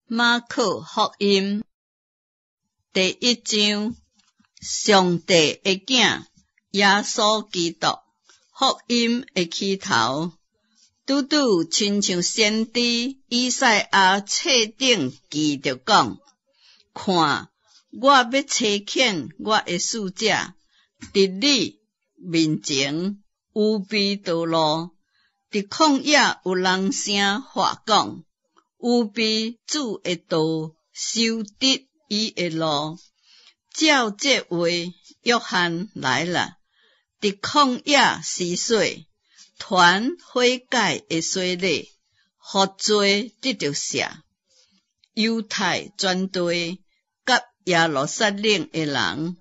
馬可福音第一章，上帝的囝耶穌基督，福音的起頭，拄拄親像先知以賽亞冊頂記著講：看，我欲差遣我的使者，佇你面前預備道路。佇曠野有人聲喊講：預備主的道，修直伊的路。照這話，約翰來了，佇曠野施洗，傳悔改的洗禮，予罪得著赦。猶太全地佮耶路撒冷的人，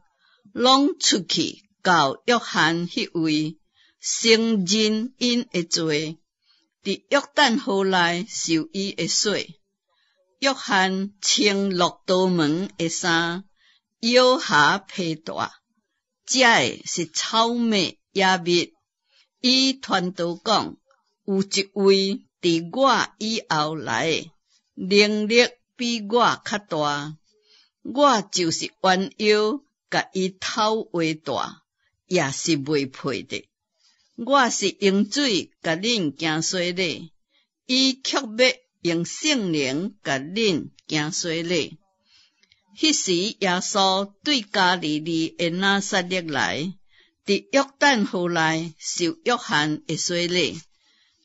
攏出去到約翰彼位，承認𪜶的罪，佇約旦河內受伊的洗。約翰穿駱駝毛的衫，腰下皮帶，食的是草麥野蜜。伊傳道講：有一位佇我以後來的，能力比我較大，我就是彎腰共伊敨鞋帶，也是袂配的。我是用水共恁行洗禮，伊卻欲用聖靈共恁行洗禮。彼時耶穌對加利利的拿撒勒來，佇約旦河內受約翰的洗禮。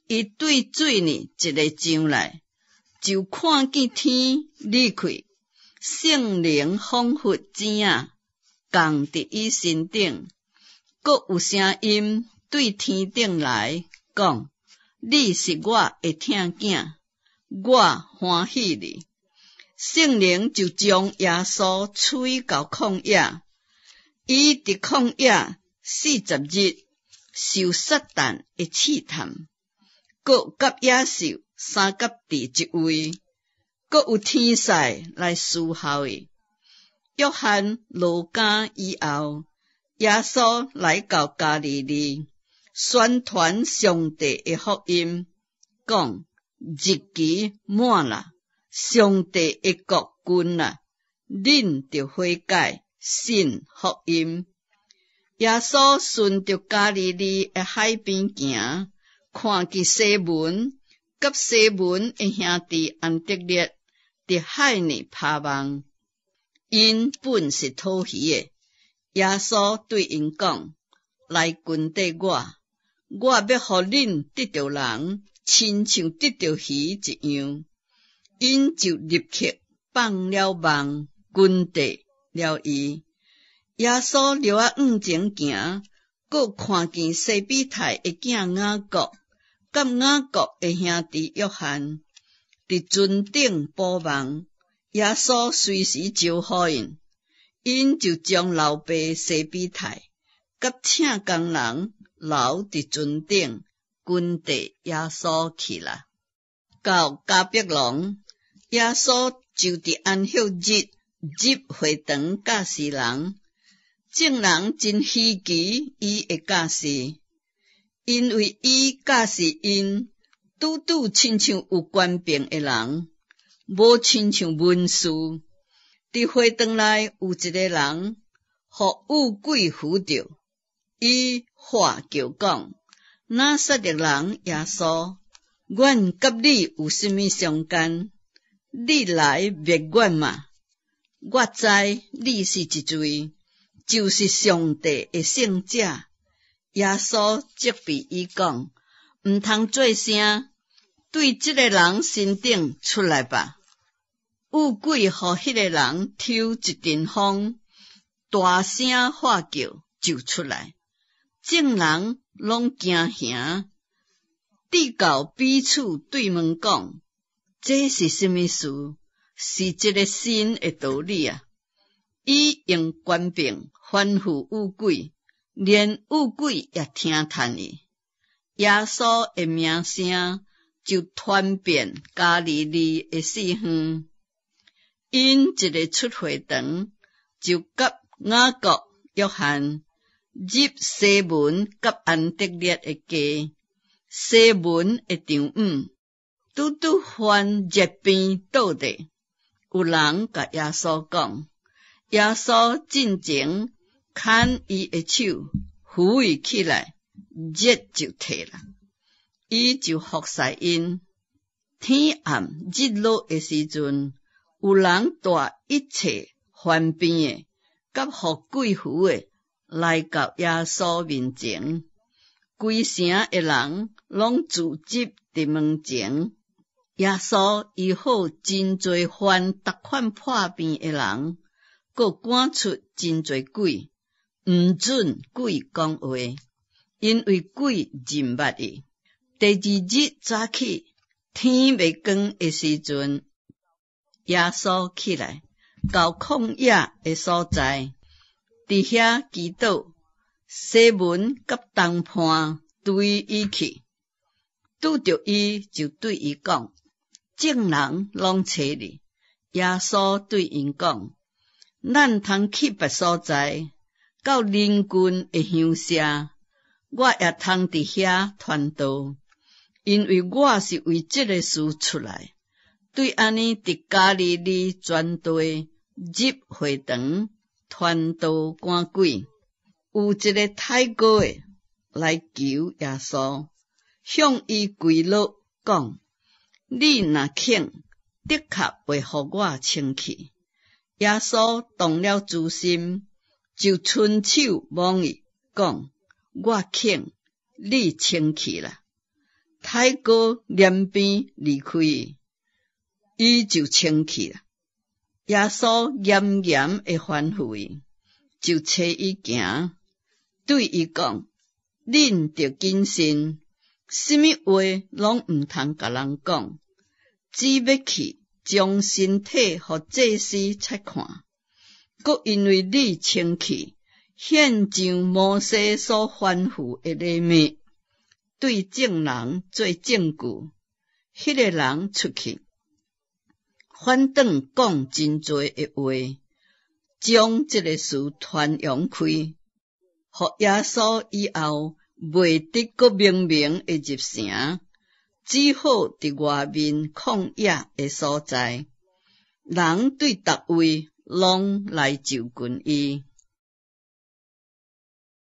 伊對水呢一个上來，就看見天裂開，聖靈彷彿蠣仔降佇伊身頂，閣有聲音對天頂來講：你是我的疼囝，我歡喜你。聖靈就將耶穌催到曠野，伊佇曠野四十日受撒旦的試探，閣佮野獸相佮佇一位，閣有天使來侍候伊。約翰落監以後，耶穌來到加利利，宣傳上帝的福音，講日期滿啦，上帝的國近啦，恁著悔改，信福音。耶穌順著加利利的海邊行，看見西門佮西門的兄弟安德烈佇海裡拋網，𪜶本是討魚的。耶穌對𪜶講：來跟綴我，我欲予恁得著人，親像得著魚一樣。𪜶就立刻放了網，跟綴了伊。耶穌著仔向前行，閣看見西庇太的囝雅各，佮雅各的兄弟約翰，佇船頂補網。耶穌隨時招呼𪜶，𪜶就將老爸西庇太佮請工人留佇船頂，跟綴耶穌去啦。到迦百農，耶穌就佇安息日入會堂教示人，眾人真稀奇伊的教示，因為伊教示𪜶拄拄親像有權柄的人，無親像文士。佇會堂內有一个人，予惡鬼附著，伊喊叫講：拿撒勒人耶穌，阮佮你有啥物相干？你來滅阮嗎？我知你是一位，就是上帝的聖者。耶穌責備伊講：毋通做聲，對這个人身頂出來吧。惡鬼予彼个人抽一陣風，大聲喊叫就出來，眾人攏驚嚇，直到彼此對問講：這是啥物事？是一个新的道理啊！伊用權柄吩咐惡鬼，連惡鬼也聽趁伊。耶穌的名聲就傳遍加利利的四方。𪜶一个出會堂，就佮雅各、約翰入西門佮安德烈的家。西門的丈姆拄拄患熱病倒佇，有人共耶穌講，耶穌進前牽伊的手，扶伊起來，熱就退啦。伊就服侍𪜶。天暗日落的時陣，有人帶一切犯病的、佮予鬼附的來到耶穌面前，規城的人攏聚集佇門前。耶穌醫好真濟患逐款破病的人，閣趕出真濟鬼，毋准鬼講話，因為鬼認捌伊。第二日早起，天未光的時陣，耶穌起來到曠野的所在，佇遐祈禱。西門佮同伴隨伊去，拄著伊就對伊講：眾人攏揣你。耶穌對𪜶講：咱通去別所在，到鄰近的鄉社，我也通佇遐傳道，因為我是為這个事出來。對按呢，佇加利利全地入會堂傳道趕鬼。有一个太高的來求耶穌，向伊跪落講：你若肯，的確會予我清氣。耶穌動了慈心，就伸手摸伊，講：我肯，你清氣啦。太高憐邊離開伊，伊就清氣啦。耶穌嚴嚴的吩咐伊，就催伊行，對伊講：恁著謹慎，啥物話攏毋通共人講，只欲去將身體予祭司察看。閣因為你清氣，獻上摩西所吩咐的禮物，對眾人做證據。彼个人出去，反轉講真濟的話，將這个事傳揚開，予耶穌以後袂得閣明明的入城，只好佇外面曠野的所在。人對逐位攏來就近伊。